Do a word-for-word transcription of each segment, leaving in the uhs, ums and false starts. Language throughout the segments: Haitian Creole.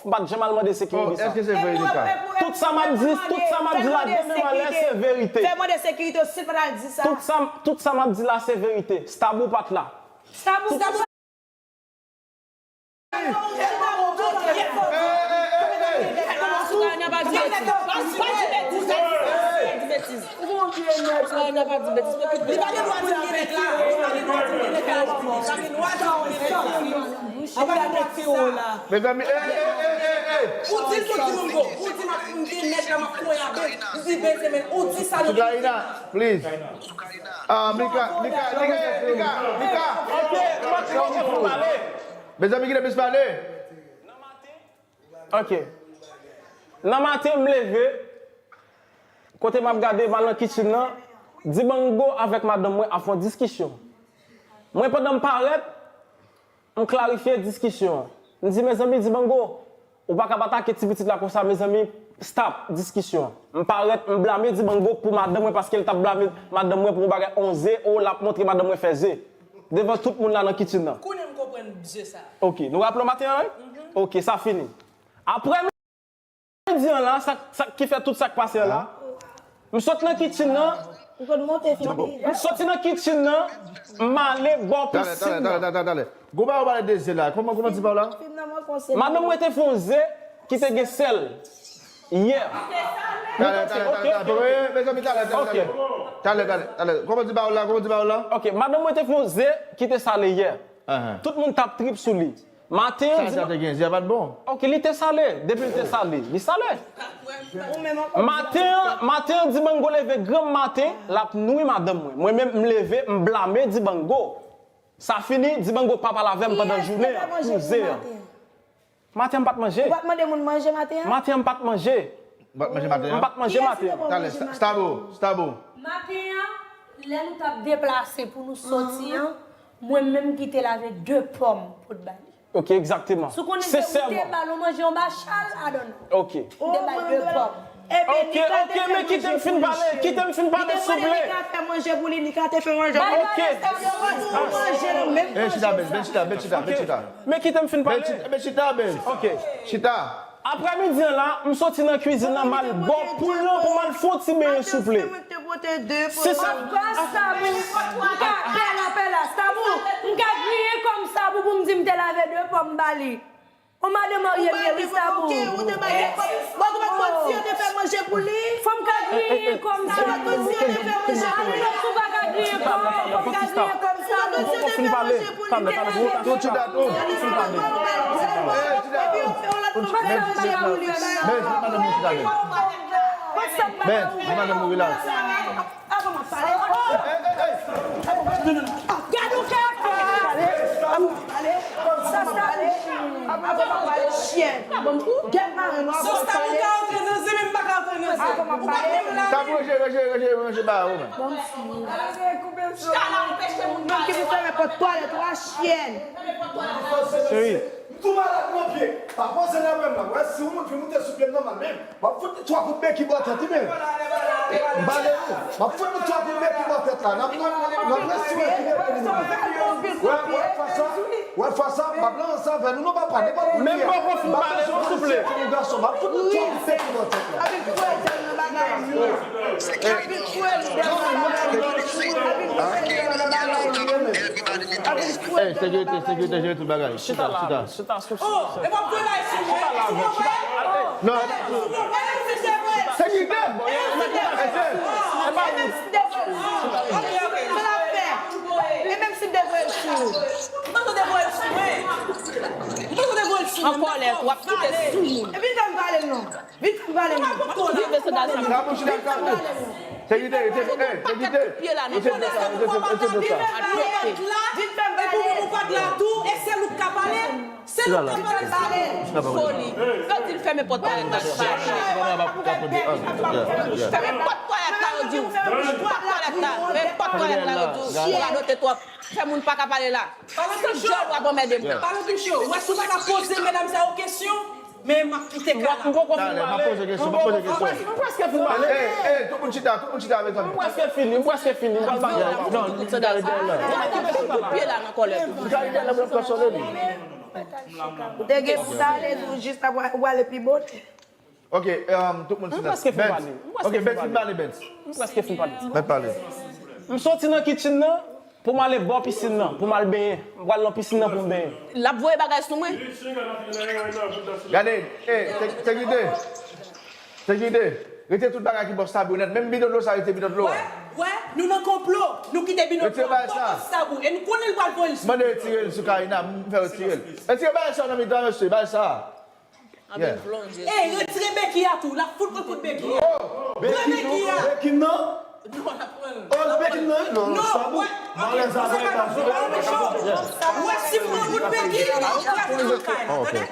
M pa t janm al mande sekirite sa. Èske se vre, Nika? Tout sa m ap di, tout sa m ap di la demen malè se verite. Fè mande sekirite yo si l pa t al di sa. Tout sa, tout sa m ap di la se verite. Stabou pa t la. Stabou, Stabou. Mezanmi, eh, eh, eh, eh, eh, eh. Ou di l pou di moun go. Ou di m ap, m gen nèg la m ap poyabe. M di Benjamin, ou di sa nou. Sukaina, please. Ah, Mika, Mika, Mika, Mika, Mika. Ok, mwen te pale. Mezanmi, kite plis pale. Ok. Nan maten, m leve, kote m ap gade, m al nan kitchen nan, Dibango avèk madanm mwen ap fè yon diskisyon. Mwen, pandan m parèt, m klarifye diskisyon an. M di, mezanmi, Dibango, ou pa kab atake ti pitit la konsa, mezanmi, stop diskisyon an. M parèt, m blame Dibango pou madanm mwen, paske l t ap blame madanm mwen pou yon bagay, yon ze, o, l ap montre madanm mwen fè ze. Devan tout moun la nan kitchen nan. Kounye a m konprann ze sa. Ok, nou raple w maten an, wi? Ok, sa fini. Aprè midi an la, sa, sa ki fè tout sa k pase an la, m sot nan kitchen nan, m soti nan kitchen nan, m ale bò pisin nan. Talè, talè, talè, talè, talè. Gon bagay ou pale de ze la. Kòman, kòman ti pa w la? Madanm mwen te fè yon ze ki te gen sèl. Yè. Talè, talè, talè, talè. Mezanmi, talè, talè, talè. Talè, talè, talè. Kòman ti pa w la? Kòman ti pa w la? Ok, madanm mwen te fè yon ze ki te sale yè. Tout moun t ap trip sou li. Maten an, sa te gen, ze a pa t bon. Ok, li te sale. Depi li te sale, li sale. Maten an, maten an, Dibango leve granm maten, l ap nwi madanm mwen. Mwen menm, m leve, m blame Dibango. Sa fini, Dibango pa pale avè m pandan jounen an, pou ze an. Maten an, m pa t manje. Ou pa t mande moun manje maten an? Maten an, m pa t manje. Ou pa t manje maten an? M pa t manje maten an. Talè, Stabou, Stabou. Maten an, lè nou t ap deplase pou nou soti an, mwen menm ki te lave de pòm pou t ba li. Ok, egzakteman. Si w konnen se ou te ba l, ou manje yon bachal, I don't know. Ok. M te ba l de pòm. Ok, ok, men kite m fin pale, kite m fin pale, souple. Nika fè manje pou li, Nika te fè manje pou li. Ok. Ou manje nan menm manje sa. Chita, Ben, chita, Ben, chita, Ben, chita. Men kite m fin pale. Ben, chita, Ben. Ok. Chita. Aprè midi an la, m soti nan kwizin nan, m al bò poul lan pou m al fè yon ti benyen, souple. Se sa. Apa Stabou, m ka pè la, pè la. Stabou, m ka griyen kò m Stabou pou m di m te lave de pòm ba li. On madan marye m ye, wi, Stabou. Ou te ba li de pòm. Bon, ou pa t konn si yo te fè manje pou li? Fò m ka griyen kò m sa. Ou pa t konn si yo te fè manje pou li? Alò, si w pa ka griyen kò w, fò m ka griyen kò m sa. Ou pa t konn si yo te fè manje pou li? Talè, talè, talè, talè, talè. Tout chita, tout. Epi yo fè yon lòt fòm. Mèt, mèt, madanm nou chita, mèt. Mèt, madanm nou relax. Avan m ap pale. Gad yon karaktè. Avan m ap pale. Sa, sa, avan m ap pale, chyèn. Gèt maren nou, avan m ap pale. Sa, sa, ou ka antre nan zen, men m pa ka antre nan zen. Avan m ap pale. Ou pa menm la. Sa pou ranje, ranje, ranje, ranje ba ou menm. Bon, si. Chita la, anpeche moun pale. Menm ki pou fèmen pòt twalèt ou a, chyèn. Cheri. M tou malad nan pye. Pa poze nan men m nan. Wè, si yon moun vin moute sou pye m nan, m al menm. M ap fout li twa kout beki bò tèt li menm. M pale wi. M ap fout li twa kout beki bò tèt la. N ap, n ap, n ap resire ki rete li menm. Wè, wè, fwa sa, wè, fwa sa, m ap lanse avè nou, non, papa, nenpòt moun li ye. M ap bezwen yon mesye pou yon gason. M ap fout li twa kout beki bò tèt la. Ey, sekirite, sekirite, jere tout bagay. Chita la, chita. Oh, e w ap voye bay sou mwen. Sou mwen. Non. Sou mwen, se vre. Sekirite. E menm si te voye l sou mwen. E menm si te voye l sou mwen. An kòlè, w ap kite sou moun. Epi fè m pale non. Vin fè m pale non. Vin fè sandal sa. Vin fè m pale non. Sekirite, sekirite, sekirite. Ou konnen se pou papa ta vin fè m pale. Vin fè m pale. Epi pou ou pa t la tou, e sèl ou k ka pale. Sèl ou k ka pale. Foli. Yo di l fèmen pòt twalèt la, li pa fèmen. Fèmen pòt twalèt la, yo di w. Fèmen pòt twalèt la. Fèmen pòt twalèt la, yo di w. Ou radote twòp. Fè moun pa ka pale la. San djòl w ap anmède m. Pale pi cho. Ou wè si w pa ta poze medam sa yo kesyon, men m ap kite kay la. M poko fin pale. Talè, m ap poze kesyon, m ap poze kesyon. M prèske fin pale. Ey, ey, tout moun chita, tout moun chita, mezanmi. M prèske fini, m prèske fini. M pral pale. Non, li ta rete la. Ou ta kite sou pye la nan kòlèt. Li ta rete la, mwen pral sove li. Ou te gen pou ta ale tou, jis apre ou ale pi bonè. Ok, um, tout moun silans. Benz. Ok, Benz, fin pale, Benz. M prèske fin pale. Mèt pale. M soti nan kitchen nan pou m ale bò pisin nan, pou m al benyen. M pral nan pisin nan pou m benyen. L ap voye bagay sou mwen. Gade, eh, sekirite. Sekirite. Rete tout bagay ki bò Sabou nèt. Menm bidon dlo sa, rete bidon dlo a. Wè, wè, nou nan konplo. Nou kite bidon dlo a bò Sabou. E nou konnen l pral voye l sou. Mande retire l sou Karina. M fè retire l. Retire bagay sa nan mitan, mesye. Bagay sa. Ey, retire beki a tou. L ap fout mwen kout beki a. Pran beki a. Beki nan? Non, l ap pran l. Oh, beki nan? Non, non, Sabou. Malèz avè l pa jwe. Wè, si m pran kout beki, l ap kraze tout kay la, tande?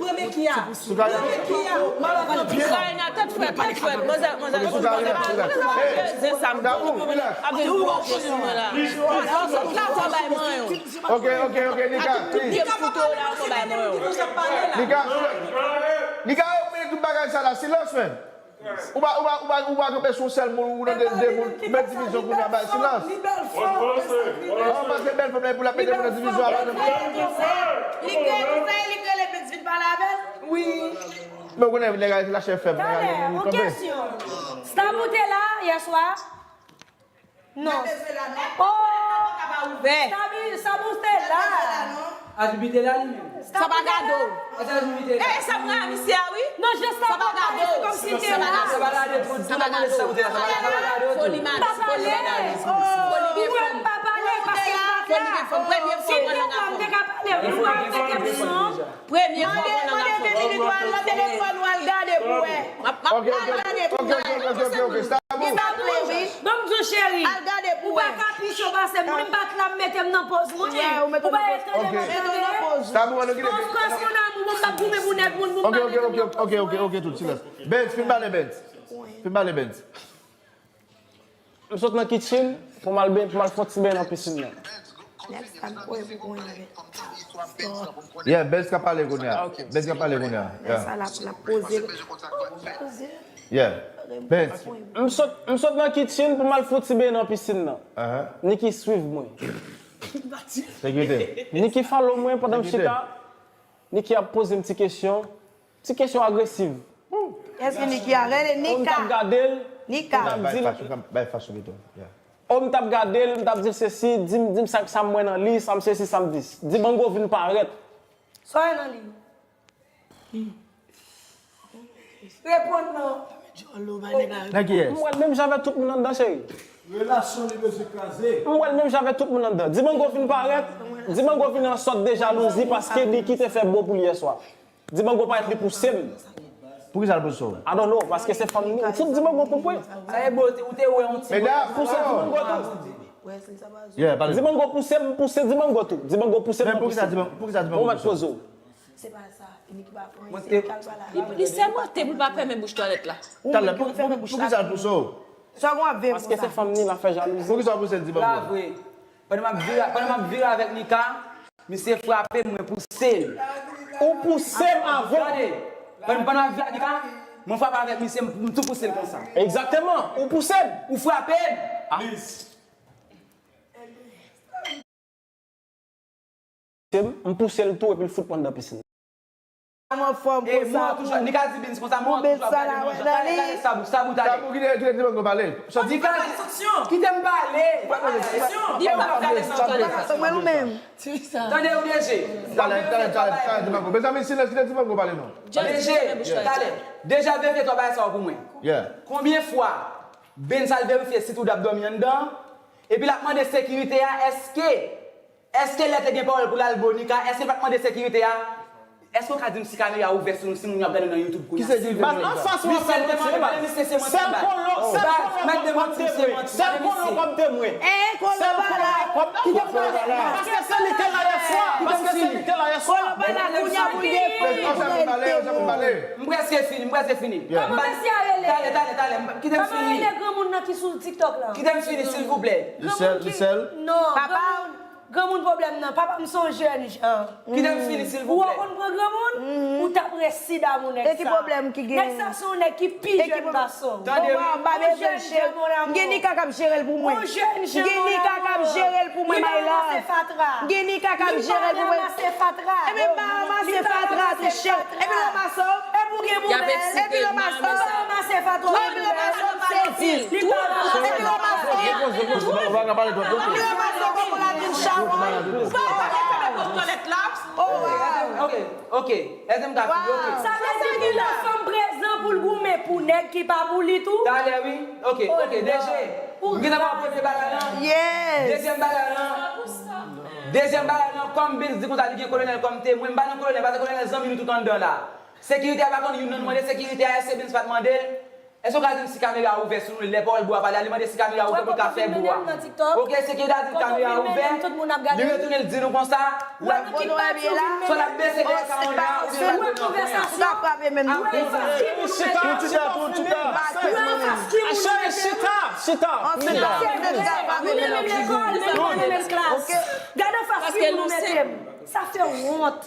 Pran beki a. Pran beki a. Malèz nan pye. Kay nan tèt frèt, tèt frèt. Manzè, manzè, manzè, manzè, manzè, sa m ap vin gwo sou mwen la. Sa, sa bay manyen. Ok, ok, ok, Nika. Nika, Nika, ou mete tout bagay sa la, silans, menm. Ou pa, ou pa, ou pa, ou pa kanpe sou yon sèl moun, ou nan de, de moun, ou met divizyon kounye a, bay silans. An, paske bèl fanm la, pou l ap mete moun nan divizyon, a pa nan. Li gen, li gen, li gen, li gen, li vin pale avè l. Wi. Men ou konnen, nèg la, la chè fèb, nèg la, li kanpe. Talè, yon kesyon. Stab ou te la, yè swa? Non. Oh! Sabi, Sabi, ou te la. Azubi te la li menm. Sa pa gade w. Azubi te la. Eh, sa pran misye a, wi. Non, jis sa pa gade w. Sa pa gade w. Sa pa gade w. Foli madan, foli madan. Foli gen fanm. Foli gen fanm. Premye fwa mwen nan afè. Premye fwa mwen nan afè. Mande, mande Vini li dwe al nan telefòn ou al gade pou wè. M ap, m ap al gade pou wè. Li pa vle, wi. Ban m di w, cheri. Al gade pou wè. Ou pa ka pi cho pase m, mwen m pa t la, m mete m nan pòz mwen. Ou pa retande m ap tande. Of course, mon amour, mwen m p ap goumen pou nèg moun pou m pa mete m nan pòz mwen. Ok, ok, ok, ok, tout, silans. Benz, fin pale, Benz. Fin pale, Benz. M sot nan kitchen pou m al ben-, pou m al fè yon ti benyen nan pisin nan. Next time, kwe pou konn. Yeah, Benz ka pale kounye a. Benz ka pale kounye a. Lè sa l ap, l ap poze. Yeah. Benz. M sot, m sot nan kitchen pou m al fè yon ti benyen nan pisin nan. Niki swiv mwen. Sekirite. Niki follow mwen pandan m chita. Niki ap poze m ti kesyon. Ti kesyon agresiv. Èske Niki a rele Nika? Ou m t ap gade l, Nika. Ou m t ap di l. Bay fason pito. Yeah. Ou m t ap gade l, m t ap di l sesi, di m, di m sa, sa m wè nan li, sa m sesi, sa m dis. Dibango vin parèt. Sa w wè nan li? Reponn non. Nan kiyès? M wè l menm jan avèk tout moun anndan, cheri. Relasyon li bezwen kraze. M wè l menm jan avèk tout moun anndan. Dibango vin parèt, Dibango vin an sòt de jalouzi paske Niki te fè bo pou l yè swa. Dibango parèt li pouse m. Poukisa l pouse w? I don't know, paske se fanm li. Ou fout Dibango pou pwen. Sa e bo, ou te wè yon ti. Mesdam, pouse Dibango tou. Yeah, pale. Dibango pouse m, pouse Dibango tou. Dibango pouse m. Men poukisa Dibango, poukisa Dibango pouse w? Se pa sa. Li, li sèmante pou l pa fèmen bouch twalèt la. Talè, pou, pou, poukisa l pouse w? Sa w ap veye pou sa? Paske se fanm li, l ap fè jalouzi. Poukisa w pouse l Dibango? La vre. Pandan m ap vire, pandan m ap vire avèk Nika, misye frape m, mwen pouse l. Ou pouse m avan. Tande, pandan, pandan m ap vire avèk Nika, mwen frape avèk misye, m, m tou pouse l konsa. Egzakteman, ou pouse m. Ou frape m. Ah. M pouse l tou epi l fout mwen anndan pisin. Mwen anfòm konsa tou. Nika di Beans konsa, mwen toujou ap mete manje. Talè, talè, Sabou, Sabou, talè. Sabou, kite, kite Dibango pale. Sòti. Nika di, kite m pale. Li pa pale, sanble. Mwen ou menm. Tande ou D J. Talè, talè, talè, talè, Dibango. Mezanmi, silans, kite Dibango pale non. D J, talè. Deja verifye twa bagay sa yo pou mwen. Yeah. Konbyen fwa Beans al verifye si Toudab dòmi anndan? Epi l ap mande sekirite a, èske Èske lè te gen pawòl pou l al bo Nika, èske l pa t mande sekirite a? Èske w ka di m si kamera ouvè sou nou, si moun yo ap gade w nan YouTube kounye a? Ki sekirite? Baz, anfas mwen, sèl kolo, sèl kolo k ap temwen. Sèl kolo k ap temwen. Sèl kolo k ap temwen. Paske se li te la yè swa. Paske se li te la yè swa. M prèske fini, m prèske fini. Talè, talè, talè, kite m fini. Kite m fini, silvouplè. Lisèl, Lisèl. Papa, Granmoun pwoblèm nan, papa m se yon jèn jan. Kite m fini, silvouplè. Ou konn pran granmoun, ou t ap resi damou nèg sa. E ki pwoblèm ki gen? Nèg sa se yon nèg ki pi jèn pase w. Tande, wi. Yon jèn jan, mon amour. M gen Nika k ap jere l pou mwen. Yon jèn jan, mon amour. M gen Nika k ap jere l pou mwen, my love. M gen Nika k ap jere l pou mwen. Li pa ranmase fatra. Ebyen, m pa ranmase fatra tou, cheri. Epi l ranmase w. Epi l ranmase w. Epi l ranmase w. Epi l ranmase w, m sezi. Epi l ranmase w. Epi l ranmase w, kòman l ap vin chawony. Ou pa wè m ap fè pou tòlèt la? Oh, wow. Ok, ok. Èske m ka fini? Ok. Sa vle di gen lè fanm prezan pou l goumen pou nèg ki pa pou li tou? Talè, wi. Ok, ok. D J, m gentan pran premye bagay lan. Yes. Dezyèm bagay lan. Dezyèm bagay lan, kòm Benz di konsa, li gen Kolonèl kòm temwen. M pa nan Kolonèl, paske Kolonèl zanmi nou tout anndan la. Sekirite a pa konn youn nan nou mande sekirite a, èske Benz pa t mande l? Èske w ka di m si kamera a ouvè sou nou lè Pawòl Bwa ap pale a, li mande si kamera a ouvè pou l ka fè bwa? Ok, sekirite a di kamera a ouvè, li retounen l di nou konsa, l ap, swa l ap bese dèyè sa kounye a, oubyen l ap pran nan kwen an. Chita, chita, chita. Cheri, chita, chita. Gade anfas ki moun ou mete m. Sa fè wont.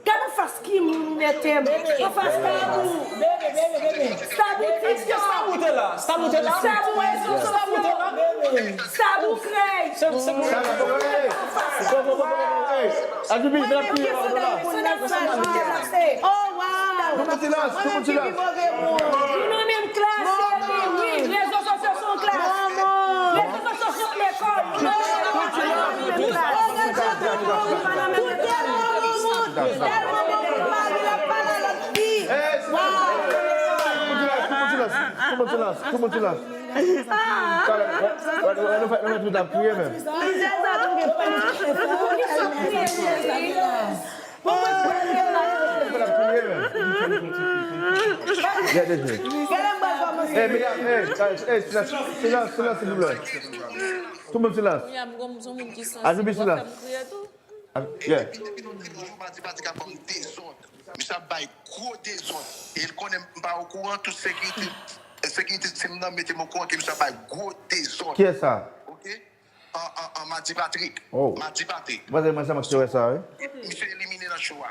Gade anfas ki moun ou mete m. Anfas Stabou. Stabou TikTok. Stabou te la? Stabou te la? Stabou rezo sosyo. Stabou krèy. Se, se pou sa. Hey, Adibi, men ap kriye la, la. Oh, wow. Tout moun silans, tout moun silans. Nou nan menm klas, epi wi, rezo sosyo se yon klas. Rezo sosyo se yon lekòl. Nou pa nan menm klas. Tout moun silans, tout moun silans, tout moun silans. Talè, wè, wè, wè, nou fè, nou fè tout ap kriye menm. Tout ap kriye menm. Gade je. Eh, men, eh, eh, silans, silans, silans, silans, silvouplè. Tout moun silans. Azubi, silans. Depi, depi nou te pran jou, Madi Patrick ap ban m dezòd. Misye ap bay gwo dezòd. E l konnen m pa okouran, tout sekirite, sekirite tim nan mete m okouran ke misye ap bay gwo dezòd. Kiyès sa? Ok? An, an, an, Madi Patrick. Oh. Madi Patrick. Mwen, mwen, se mwen ki te wè sa, wi. Misye elimine nan show a.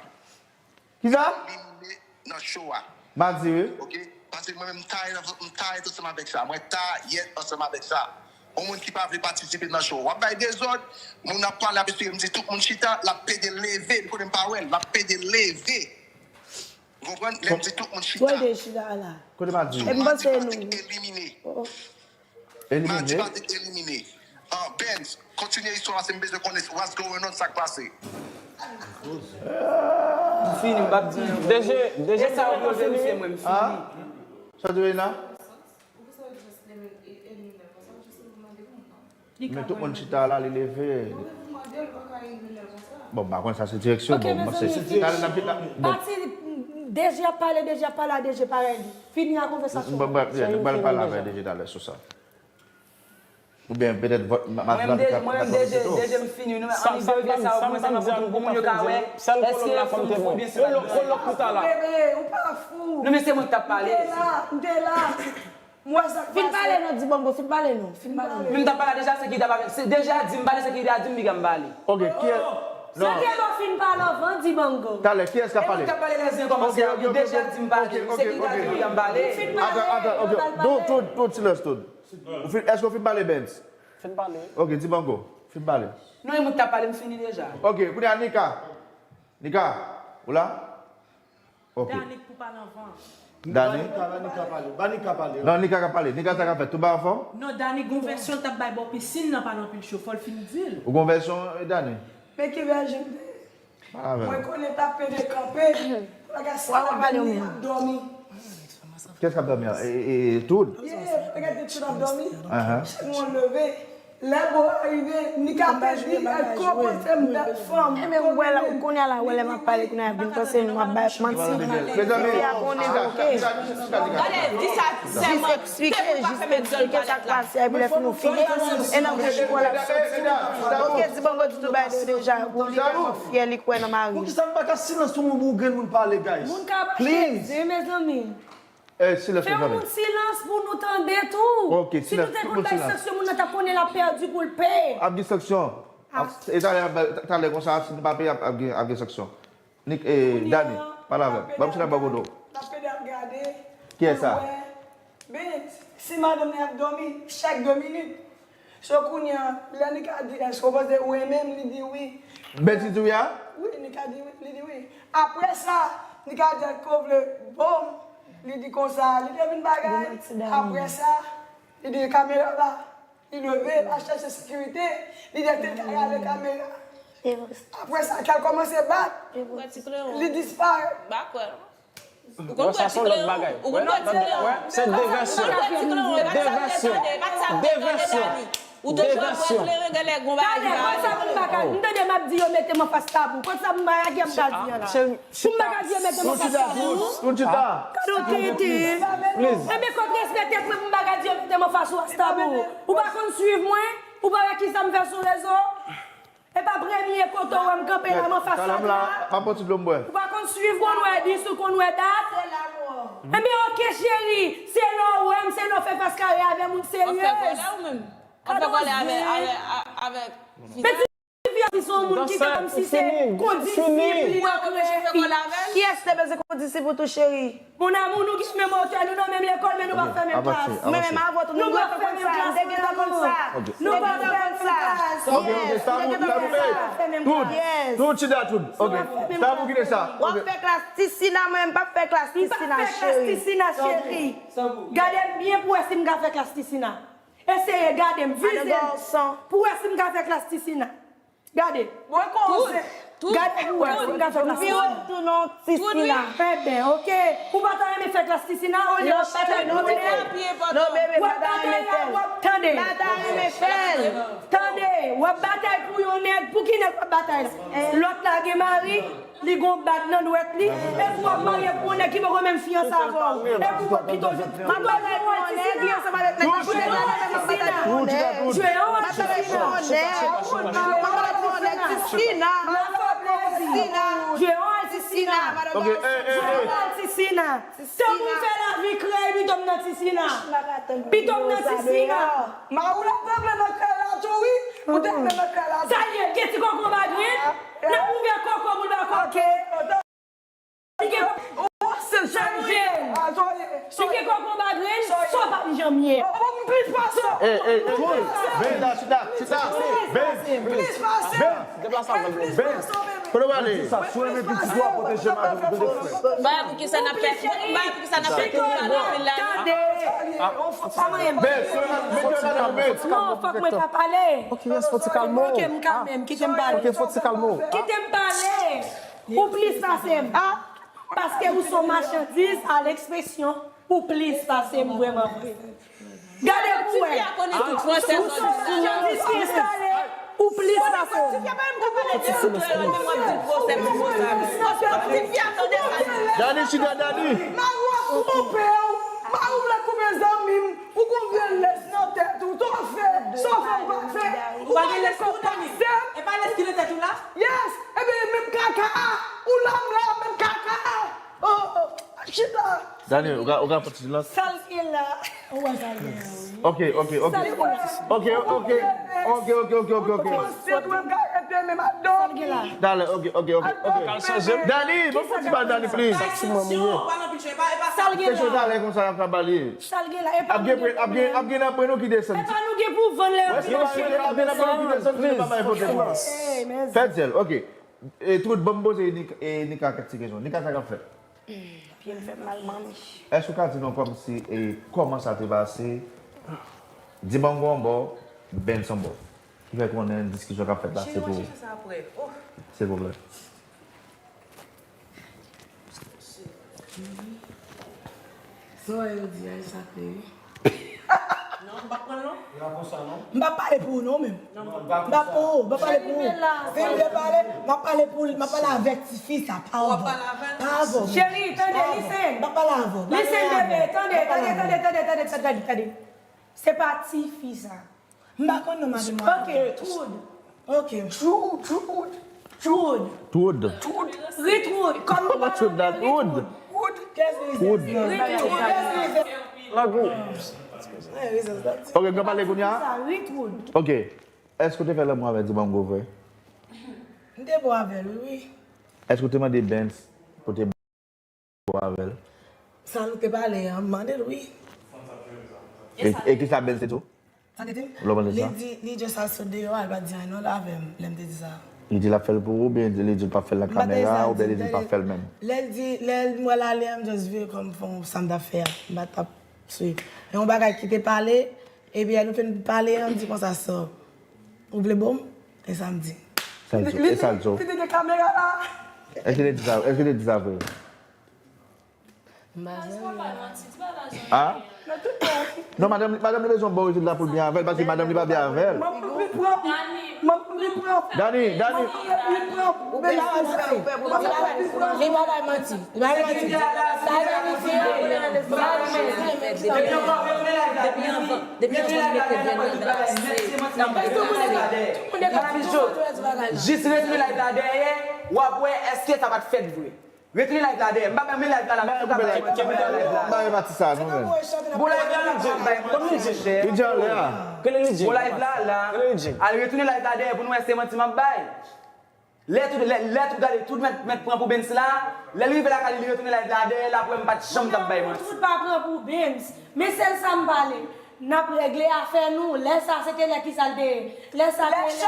Kisa? Elimine nan show a. Madi, wi. Ok? Paske mwen menm, m ta ret, m ta ret ansanm avèk sa. Mwen ta ret ansanm avèk sa. Yon moun ki pa vle patisipe nan show. W ap bay dezòd, moun ap pale, ap eseye m di tout moun chita, l ap pede leve, li konnen m pa wè l, l ap pede leve. Ou konprann? Lè m di tout moun chita. Kote Madi? Madi Patrick elimine. Elimine? Madi Patrick elimine. Ah, Benz, kontinye istwa a, se m bezwen konnen what's going on, sa k pase. M fini, m p ap di anyen. D J, D J, e sa w poze misye, mwen, m fini. Sa w di, Reina? Men tout moun chita la, li leve. Bon, m pa konn sa se direksyon. Ok, bon, mezanmi, fini. Pati D J ap pale, D J ap pale a D J parèy li. Fini a konvèsasyon. Mwen, mwen, mwen, mwen pral pale avè D J talè sou sa. Oubyen petèt vòt Madi la. Mwen menm, D J, m fini, wi, men anivèsè sa yo, pou mwen, sa nan pou moun yo ka wè èske fanm fou oubyen se pa. Non, men se mwen k t ap pale. M te la, m te la. M wè sa k pase. Fin pale non, Dibango, fin pale non, fin pale non. Men m t ap pale a Deja, sekirite a pa, se Deja di m pale, sekirite a di m piga m pale. Ok, kiyès? Non. Sa gen lè w fin pale anvan Dibango. Talè, kiyès k ap pale? E mwen k ap pale, lèzyen kòmanse a, wi, Deja di m pale, sekirite a di m piga m pale. Atann, atann, ok. Tout, tout, tout, silans, tout. Ou fin, èske w fin pale, Benz? Fin pale. Ok, Dibango, fin pale. Non, e mwen k t ap pale, m fini deja. Ok, kounye a Nika. Nika, ou la? Ok. Danik pou pale anvan. Danik? Ba Nika, ba Nika pale. Ba Nika pale. Non, Nika ka pale. Nika sa ka fè tou ba anfòm? Non, Danik gon vèsyon l t ap bay bò pisin nan pa nan anpil cho. Fò l fin di l. Ou gon vèsyon, eh, Danik? Men ki vèsyon m te? Pale avè l. Mwen konnen t ap pede kanpe. Bagay sa la, Dani ap dòmi. Kiyès k ap dòmi an? E, e, e, Tud? Yeah, bagay de Tud ap dòmi. Chak moun leve. Lè bo a rive, Nika te di èl ko panse m bèl fanm. Ebyen, ou wè la, ou konnen la, wè lè m ap pale, konnen ap vin panse m ap bay manti. Mezanmi, fi a konnen, ok. Gade, di sa sèlman. Jis eksplike, jis eksplike sa k pase a, epi lè fini ou fini. E nan bouch ou l ap soti. Ok, Dibango di tout bagay de Deja, pou li tèlman fyè, li kwè nan mari. Poukisa m pa ka silans pou moun, pou grenn moun pale, guys? Moun ka pale, mezanmi. Eh, silans, mezanmi. Fè yon moun silans pou nou tande tou. Ok, silans, tout moun silans. Si nou te konn bay sanksyon, moun nan t ap konnen l ap pèdi pou l peye. Ap gen sanksyon. E talè, talè konsa, si nou pa peye, ap, ap gen, ap gen sanksyon. Nik, e, Dani, pale avè m. Ban m chita bò kote w. N ap pede ap gade. Kiyès sa? Ben, si madanm nan ap dòmi chak de minit. So kounye a, lè Nika di, èske w panse ou renmen m? Li di wi. Ben, li di wi a? Wi, Nika di wi, li di wi. Apre sa, Nika di, èske w vle bon? Li di konsa, li te vin bagay. Apre sa, li di kamera la. Li leve, l al chèche sekirite, li di te ka rale kamera. Apre sa, kè l kòmanse bat, li disparèt. Ou konn sa se yon lòt bagay. Ou konn wè ti kleyon. Se de vèsyon. De vèsyon. De vèsyon. Ou toujou ap wè kleren, genlè gon bagay ki pa ale. Talè, konsa pou m pa ka, m tande m ap di yo mete m anfas tabou. Konsa pou m pa ka, ki ap ka di an la. Pou m pa ka di yo mete m anfas tabou. Gade w tenten. Enben, kot respè tèt mwen pou m pa ka di yo mete m anfas ou as tabou. Ou pa konn swiv mwen? Ou pa wè kisa m fè sou rezo? E pa premye kote w wè m kanpe la, m anfas sa la. Ou pa konn swiv, konn wè dis ou konn wè dat? Enben, oke, cheri, se lè w wè m, se lè w fè fas kare avè m, ou seryez. Gade w zen. Ti fi a si se yon moun ki ka kòmsi se kondisip li nan kreye. Kiyès te bezwen kondisip ou tou, cheri? Mon amour, nou gen menm otè, nou nan menm lekòl, men nou pa fè menm klas. Mwen menm avè w tou, nou dwe fè kòmsa, m te gentan konn sa. Nou pa fè menm klas. Ok, ok, sa bon, sa bon. Tout, tout, chita tout. Ok, sa bon, kite sa. W ap fè klas Tisina, mwen menm p ap fè klas Tisina, cheri. M p ap fè klas Tisina, cheri. Gade m byen pou w wè si m ka fè klas Tisina. Eseye gade m, vize m, pou w wè si m ka fè klas Tisina. Gade. Gade pou w wè si m ka fè klas Tisina. Enben, oke. Ou pa ta renmen fè klas Tisina, olye w ap batay pou yon nèg, w ap batay la, w ap tande. Tande, w ap batay pou yon nèg, pou ki nèg w ap batay? Lòt la gen mari. Li gon bag nan dwèt li, epi w ap marye pou yon nèg ki poko menm fiyanse avè w. Epi w pito jwe, pito jwe wòl Tisina. Jwe yon wòl Tisina. Jwe yon wòl Tisina. Jwe yon wòl Tisina. Jwe yon wòl Tisina. Jwe yon wòl Tisina. Tankou m fè lavi krèy, pito m nan Tisina. Pito m nan Tisina. Mari w la te vle nan krèy la tou wi. Ou te vle nan krèy la tou. Sa l ye, gen ti koko anba grenn? N ap ouvè koko moun pa koko. Li gen koko anba grenn, sa w p ap janm ye. Ey, ey, ey, Ben, chita, chita, chita. Ben, Ben, Ben, kote w ale? Sa, si w renmen pitit ou a, pwoteje mari w, tande frè. Bay poukisa n ap fè, bay poukisa n ap fè tout sa nan vil la. Tande. Ben, si w renmen, mete yo ladan, Ben. Non, fòk mwen ka pale. Ok, yes, fò ti kalme w. Ok, m kalme m, kite m pale. Ok, fò ti kalme w. Kite m pale. Ou plis pase m. Paske ou se yon machandiz a lekspresyon. Ou plis pase m vrèman vre. Gade pou wè. Ou se yon machandiz ki enstale. Ou plis pase m. Dani, chita, Dani. Mari w ap koupe w. Mari w vle koupe zanmi m. Ou gon vye lès nan tèt ou, sa w fè, sa w fè m pa fè. Ou pa gen lès pou tande. E pa lès ki nan tèt ou la? Yes, ebyen menm kaka a, ou la m la, menm kaka a. Oh, oh, chita. Dani, ou ka, ou ka fè ti silans? Sa l gen la. Ou wè sa l gen la, wi. Ok, ok, ok. Sa l gen la. Ok, ok, ok. Ok, ok, ok, ok, ok. Mwen se dwe m ka rete menm adòmi. Sa l gen la. Dale, ok, ok, ok, ok. Dani, bon, fò ti pa Dani, please. Sa l gen la. Kesyon talè konsa y ap ka ba li. Sa l gen la, epa nou gen pou vann. Ap gen, ap gen, ap gen nan pwen nou ki desann. Epa nou gen pou vann lè yo vin achte. Ap gen nan pwen nou ki desann, nou pa bay pote pwen. Fè dyèl, ok. E, Troud, ban m poze Nika, e, Nika kèk ti kesyon. Nika, sa k ap fèt? Pye m fè m mal, manmi. Èske w ka di nou kòmsi, e, kòman sa te pase? Dimango yon bò, Benson bò. Ki fè konnen diskisyon k ap fèt la, se pou, se pou vre. Sa w wè yo di a, e sa k te ye. Non, m p ap pran l non. M p ap pale pou ou non menm. M p ap, oh, m p ap pale pou ou. Si m vle pale, m ap pale pou li, m ap pale avèk tifi sa, pa avè w. Pa avè w. Cheri, tande, listen. M p ap pale avè w. Listen, bebe, tande, tande, tande, tande, tande, tande, tande. Se pa tifi sa. M pa konn non madanm nan. Ok, Troud. Ok. Troud, Troud. Troud. Troud. Troud. Ritroud. Kòm nou pa Troud la, Troud. Troud. Troud. Ritroud. Ok, n ka pale kounye a? Ritroud. Ok. Èske w te fè lanmou avè Dibango vre? M te bon avè l, wi, wi. Èske w te mande Bens pou te bon avè l? Sa nou te pale an, m mande l, wi. E, e kisa Bens te di w? Sa te di m? Lè w mande sa? Li di, li just al sot deyò a, li pa t di anyen non avè m, lè m te di sa. Li di l ap fè l pou ou, oubyen li di l p ap fè l nan kamera, oubyen li di l p ap fè l menm? Lè l di, lè m wè l ale a, m just vire kò m fè yon sa m t ap fè a. M pa t ap swiv. E yon bagay ki te pale, epi lè nou fin pale a, m di konsa, so, ou vle bo m? E sa m di. Sa l di w? E sa l di w? Li te gen kamera la. Èske li te di sa, èske li te di sa vre? M pa janm. A? Non, madanm, madanm li bezwen bon rezilta pou l byen avè l, paske madanm li pa byen avè l. Dani, Dani. Li pa bay manti. Li pa bay manti. Sa Dani di an, sa Dani di an. Depi anvan, depi anvan li mete grenn nan glase, nan glase. Jis retounen live la dèyè, w ap wè èske sa pa t fèt vre. Retounen live la dèyè. M pa menm live la la, m pa bay manti, m pa bay live la. M pa bay manti sa, non, men. Bon, live la la, m pa bay manti, monchè. Li di anlè a. Bon, live la la. Al retounen live la dèyè pou nou wè se manti m ap bay. Lè tout, lè, lè tout gade, tout mèt, mèt pran pou Bens la. Lè l rive lakay li, li retounen live la dèyè, l ap wè m pa t janm t ap bay manti. Tout pa pran pou Bens. Men sèl sa m pale. N ap regle afè nou. Lè sa, se te lè kisa l te ye? Lè sa te lè.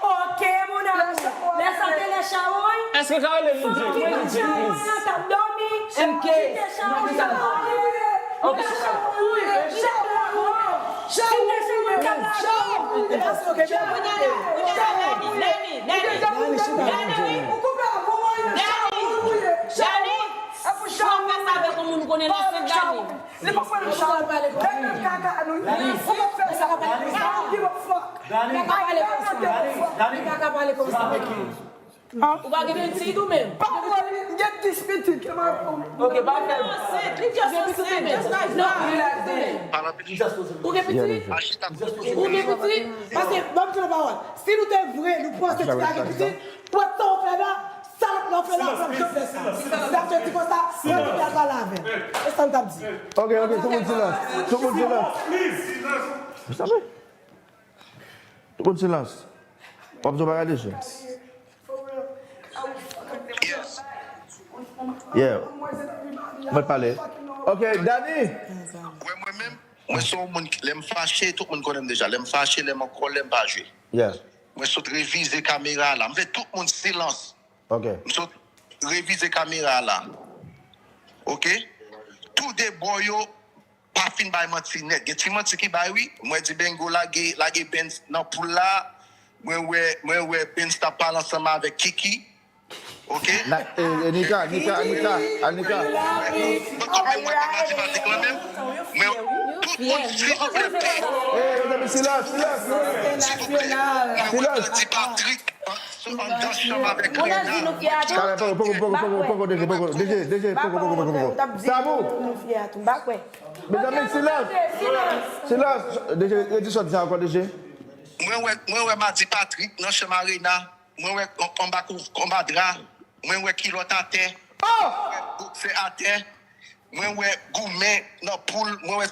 Ok, mon amour. Lè sa te lè chawony. Èske w ka rele Lidye? Lidye, plis. Chawoy nan t ap dòmi. M K. Kite chawoy nan dòmi. Ok. Chawoy, chawoy, chawoy. Si te chawoy, t ap la dòmi. Dani, Dani, Dani, Dani, Dani, Dani, fò w fè sa avèk yon moun ou konnen nan Sent Dani. Li pa kwè nan sa w ap pale konsa. Dani, kaka nou. Ou pa fè sa. Dani, give a fuck. Dani, Dani, Dani. Ou pa gen pitit ou menm? Pa kwè li gen dis pitit. Ok, pa fè. Li just ansent. Just ansent. Ou gen pitit? Ou gen pitit? Paske, ban m di nou pawòl. Si nou te vre, nou panse ti a gen pitit, pou sa w fè la, salòp la w fè la, w ap jwenn fè sa. Sa vle di konsa, mwen te pral pale avè l. E sa m t ap di. Ok, ok, tout moun silans. Tout moun silans. Silans. Tout moun silans. W ap di w bagay deja. Yeah. Mwen pale. Ok, Dani. Wè mwen menm, mwen se yon moun, lè m fache, tout moun konnen m deja. Lè m fache, lè m an kòlè, m pa jwe. Yeah. Mwen sot revize kamera la. M vle tout moun silans. Ok. M sot revize kamera la. Ok? Tou de bò yo pa fin bay manti nèt. Gen ti manti ki bay wi. Mwen di Bengo lage, lage Benz nan poul la. Mwen wè, mwen wè Benz t ap pale ansanm avèk Kiki. Ok? Na, e, e, Nika, Nika, Nika, a Nika. Bon, kanmenm, mwen te nan ti patik lan menm. Mwen, tout moun, silvouplè. E, mezanmi, silans, silans. Silvouplè. Mwen wè Andy Patrick, an, sou, anndan chanm avèk Rena. Talè, poko, poko, poko, poko, poko, D J, poko, D J, poko, poko, poko, poko. Sabou. Mezanmi, silans. Silans. D J, redi sa w di ankò, D J. Mwen wè, mwen wè Madi Patrick nan chanm Arena. Mwen wè an-, anba kou-, anba dra. Mwen wè kilòt atè. Mwen wè boksè atè. Mwen wè goumen nan poul. Mwen wè,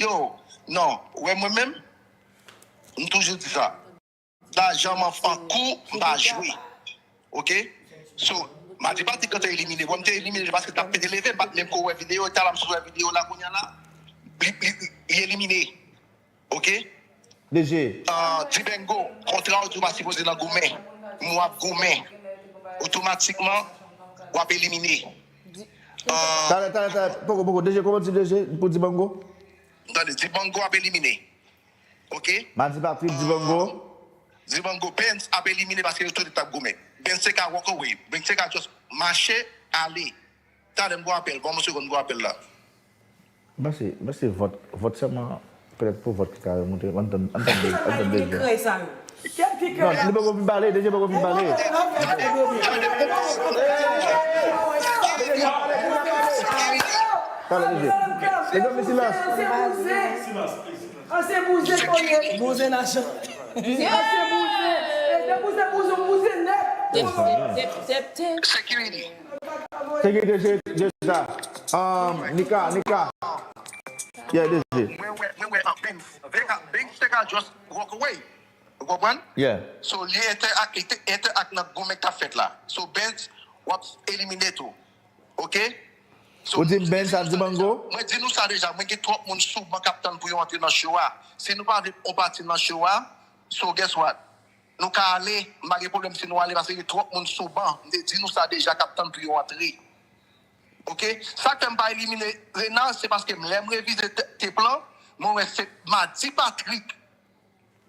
yo, non. Wè mwen menm, m toujou di sa. Lajan m an fan kou, m pa jwe. Ok? So, Madi Patrick te elimine. Bon, m te elimine paske l t ap pete leve, m pa t menm ko wè videyo. Talè m sot wè videyo la kounye a la. Li, li, li elimine. Ok? D J. Ah, Dibango, kontra w di w pa sipoze nan goumen. M w ap goumen. Otomatikman, w ap elimine. Ah, talè, talè, talè. Poko, poko. D J, kòman di D J pou Dibango? Tande, Dibango ap elimine. Ok? Madi Patrick, Dibango. Ah, Dibango, Benz ap elimine paske yo tou de t ap goumen. Benz te ka walk away. Benz te ka just mache, ale. Talè, m gon apèl. Ban m yon segonn, m gon apèl la. M panse, m panse vòt, vòt sèlman, petèt pou vòt ki ka remonte. Ann tann, ann tann de, ann tann de. Kray sa yo. Non, li poko fin pale, D J poko fin pale. Talè, D J. Mezanmi, silans. Ansyen bouzen kole. Bouzen nasyonal. Ansyen bouzen. E de bouzen, bouzen, bouzen nèt. Tep, tep, tep, tep, tep. Sekirite. Sekirite, se, se sa. Um, Nika, Nika. Yeah, D J. Mwen wè, mwen wè, ah, Benz. Benz te ka just walk away. Ou konprann? Yeah. So, li entèak, li te entèak nan goumen k t ap fèt la. So, Benz, w ap elimine tou. Oke? So, Ou di m Benz ap di Bango? Mwen di nou sa deja, mwen gen twòp moun sou ban k ap tann pou yo antre nan show a. Si nou pa vle yon pati nan show a, so guess what? Nou ka ale, m pa gen pwoblèm si nou ale, paske gen twòp moun sou ban. M te di nou sa deja k ap tann pou yo antre. Oke? Sa k fè m pa elimine Rena, se paske m, lè m revize te- tep lan, mwen wè se Madi Patrick.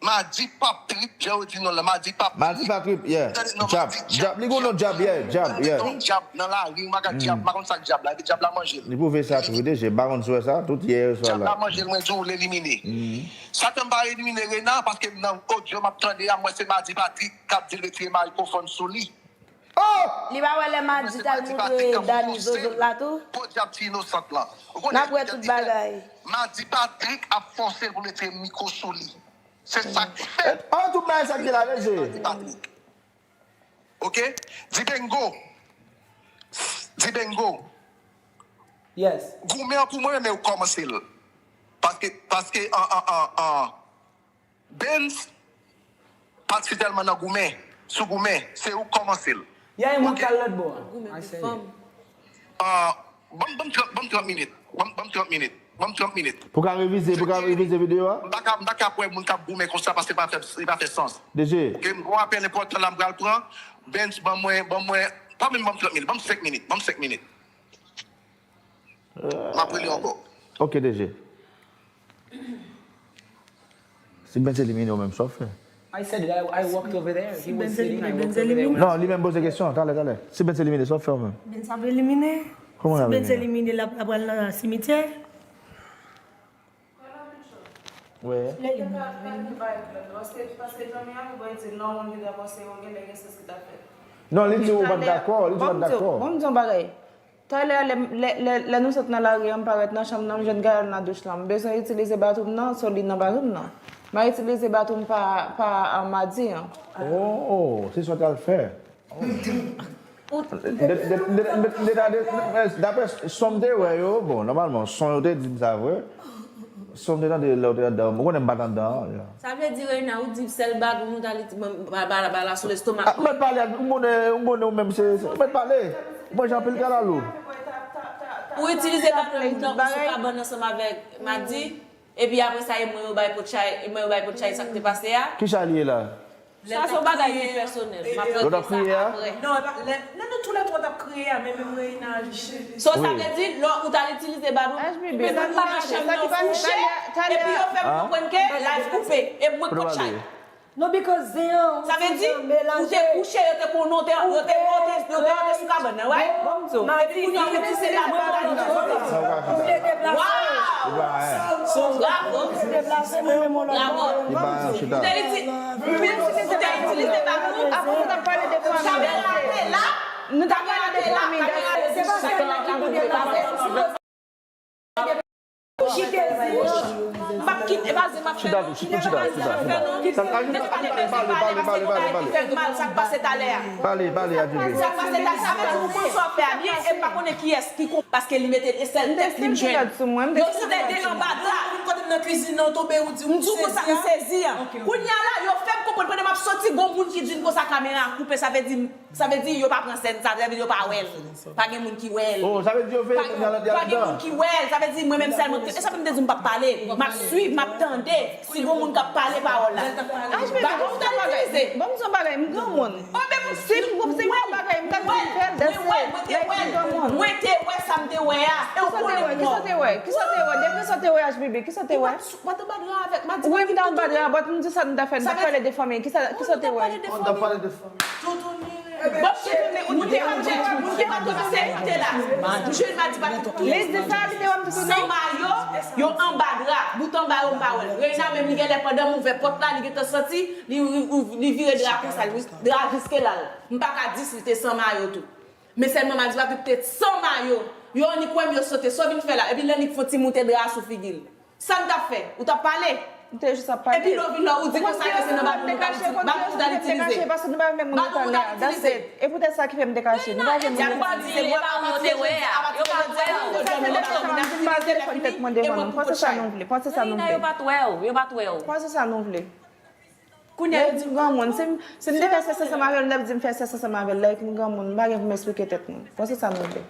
Madi Patrick, jan yo di non la, Madi Patrick. Madi Patrick, yeah. Tande, non, Djab. Madi Djab. Djab, li gon non Djab, yeah, Djab, Tande, yeah. Non, Djab, nan lari, m pa gad Djab, m pa konn sa k Djab la, epi Djab la manje l. Li pwouve sa tou, D J, m pa konn si w wè sa, tout yè, yè swa Djab la. La manje l, mwen di w, l elimine. Sa fè m pa elimine Rena, paske nan odyo m ap tande a, m wè se Madi Patrick k ap di l retire mikrofòn sou li. Oh! Li pa wè lè Madi t al montre Dani zozo l la tou? Podyab ti inosant lan. Ou konnen N ap wè tout bagay. Madi Patrick ap fòse l pou l retire mikwo sou li. Se sa k fè. Oh, tout bagay sa k gen la, mesye. Madi Patrick. Oke? Di Bengo. Di Bengo. Yes. Goumen an pou mwen, men ou kòmanse l. Paske, paske, an, an, an, an, Benz pa t si tèlman nan goumen, sou goumen, se ou k kòmanse l. Ya, e mwen k al lòt bò a. Goumen pou fanm. Ah, ban m, ban m trant, ban m trant minit. Ban m, ban m trant minit. Ban m trant minit. Pou ka revize, pou ka revize videyo a? M pa ka, m pa ka wè moun k ap goumen konsa paske pa fè, li pa fè sans. D J. Gen yon apèl enpòtan la m pral pran. Benz, ban mwen, ban mwen, pa menm ban m trant minit, ban m senk minit, ban m senk minit. M ap rele ankò. Ok, D J. Si Benz elimine w menm, sa w fè? I said it. I, I walked over there. He was sitting. I walked over there. Non, li menm poze kesyon. Talè, talè. Si Benz elimine, sa w fè w menm? Benz ap elimine. Kòman l ap elimine? Si Benz elimine, l ap, l ap pral nan simityè. Wi. Lè li mouri. Paske, paske Jami a li bay di non, moun ki ta panse yo genlè gen sens ki ta fèt. Non, li di ou pa t dakò, li di ou pa t dakò. Bon, m di yon bagay. Talè a, lè, lè, lè, lè nou sot nan lari a, m parèt nan chanm nan, m jwenn Gaëlle nan douch lan. M bezwen itilize bathroom nan, so li nan bathroom nan. M a itilize bathroom pa, pa, a, Madi an. Oh, se sa w t al fè. Daprè son m te wè yo, bon, nòmalman, son yo te di m sa vre. Son m te tande lè w te anndan, ou konnen m pa t anndan an. Sa vle di, Reina, ou di sèl bathroom ou t al iti, ba, ba, ba, ba la sou lestomak. Ah, ou mèt pale, ou konnen, ou konnen ou menm se, se, ou mèt pale. Ou manje anpil kalalou. Ou itilize bathroom nan, ou sou kabann ansanm avèk Madi. Epi apre sa, e mwen yo bay potchay, e mwen yo bay potchay sa k te pase a. Ki chay li ye la? Sa se yon bagay ki pèsonèl. M ap regle sa apre. Non, e pa, lè, lè nou toulètwa t ap kriye a, men menm Reina aji. So, sa vle di, lè ou t al itilize bathroom, ou pa nan chanm nan kouche, epi yo fè m konprann ke live koupe, e mwen k pot chay. Non, because zen an, ou te kouche, yo te konnen, yo te, yo te, yo te, yo te sou kabann nan, right? Epi kounye a, ou di se la mwen pral nan. Ou te deplase. Wow! Bravo! Ou te deplase, mwen menm yon lòt bò. Bravo! Ou te itilize, ou te itilize bathroom. Apre nou t ap pale de fwa. Kamera te la. Nou t ap pale de fwa. Kamera te la. Kamera te la. Chita, chita, chita. Pale, pale, pale, pale, pale. Pale, pale, Adjoubi. Sa k pase talè a, sa vle di ou konn sa w fè a byen, e m pa konnen kiyès ki konn, paske li mete sèl tèks li m jwenn. Yo sou de, de anba dra, ou vin kote m nan kizin nan, ou tonbe, ou di, ou di w konsa, m sezi an. Kounye a la, yo fè m konprann pandan m ap soti, gon moun ki di m konsa, kamera a koupe, sa vle di, sa vle di yo pa pran sèn sa, sa vle di yo pa wè l. Pa gen moun ki wè l. Oh, sa vle di yo veye kounye a nan andan. Pa gen moun ki wè l. Sa vle di mwen menm sèlman. E sa fè m te di m p ap pale. M ap swiv, m ap tande. Si gon moun k ap pale pawòl la. Baton ou t al itilize. Bon, m di yon bagay, m granmoun. Si m, si m yon bagay, m ta di m fè l, that's it. Mwen te wè, mwen te wè sa m te wè a. E w konnen m wè. Kisa w te wè? Kisa w te wè? Kisa w te wè? Depi sa w te wè, H B B, kisa w te wè? Ou pa t anba dra avèk Madi. Wi, m t anba dra, but m di sa nou ta fè, nou ta pale de fanmi. Kisa, kisa w te wè? Nou ta pale de fanmi. Toutouni. Bon, toutouni, ou te objèk, moun ki pa toutouni, ou te la. Jil Madi pa toutouni. Li di sa, li te wè m toutouni. San mayo, yo anba dra, bout anba yo m pa wè l. Reina menm li genlè pandan m ouvè pòt la, li gentan santi, li, li, li vire dra konsa, li, dra jiske la l. M pa ka di si l te san mayo tou. Men sèlman Madi pa tout te san mayo. Yo annik wè m, yo sote, sa w vin fè la? Epi l annik fè yon ti moute dra sou figi l. Sa n t ap fè? Ou t ap pale? M te jis ap pale. Epi lè w vin la, ou di konsa ke se nan baton nou t al itilize. Baton nou t al itilize. Baton nou t al itilize. E poutèt sa ki fè m te kache. Nou pa janm wè. Yo pa wè w. Yo pa wè w. Panse sa nou vle. Panse sa nou vle. Yo pa t wè w. Yo pa t wè w. Panse sa nou vle. Kounye a yo di m granmoun. Si m, si m te fè sèks ansanm avè l, m t ap di m fè sèks ansanm avè l. Lè m granmoun, m pa gen pou m eksplike tèt mwen. Bon, se sa m rele.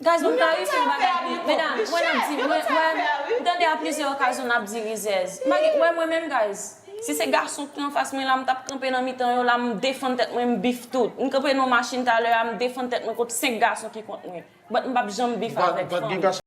Guys, mwen pa resi yon bagay pou medam, mwen ap di, mwen, mwen, m tande a plizyè okazyon n ap di rizèz. M pa gen, wè mwen menm, guys. Si se gason ki anfas mwen la, m t ap kanpe nan mitan yo la, m defann tèt mwen, m bif tout. M kanpe nan yon machin talè a, m defann tèt mwen kont senk gason ki kont mwen. But m p ap janm bif avèk fanm.